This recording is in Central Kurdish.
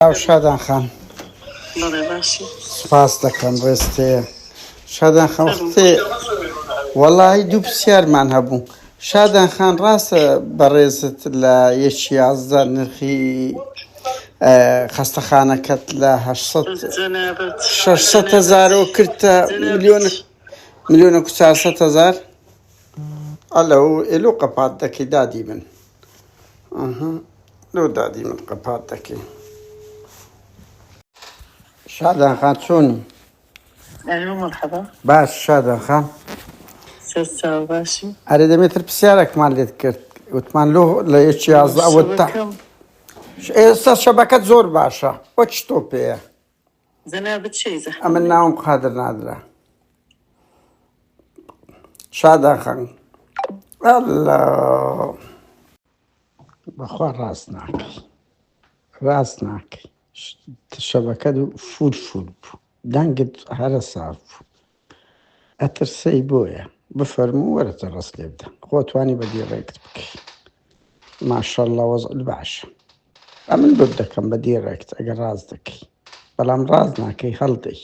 چاو شادان خان. بەڵێ باشی. سپاس دەکەم ڕێزت هەیە. شادان خان وەختێ وەڵی دوو پرسیارمان هەبوو. شادان خان ڕاستە بەڕێزت لە یەکی 11 نرخی خەستەخانەکەت لە 800 جەنابت 600 هەزارەوە کردتە ملیۆن ملیۆنێک و 400 هەزار؟ ئەلەو ئێلۆ قەپات دەکەی دادی من. ئەها لۆ دادی من قەپات دەکەی. شادان خان چۆنی؟ ئەلو مەرحەبا. باش شادان خان. سەرچاو باشی؟ ئەرێ دەمێتر پرسیارێکمان لێت کرد وتمان لۆ لە یەکی 11 ئەوە تا شەبەکەم ئێستا شەبەکەت زۆر باشە وە چ تۆ پێیە؟ جەنابت چێی زەحمەت ئەمن نەبێ. ناوم قادر نادرە. شادان خان ئەللە بەخوا ڕاست ناکەی ڕاست ناکەی شەبەکەت فول فول بوو دەنگت هەرە ساف بوو ئەترسەی بۆیە بفەرموو وەرە جەڕەس لێ بدە خۆ توانی بە دیڕێکت بکەی ماشەڵڵا وەزعت باشە ئەمن بۆت دەکەم بە دیڕێکت ئەگەر ڕاست دەکەی بەڵام ڕاست ناکەی هەڵدەی.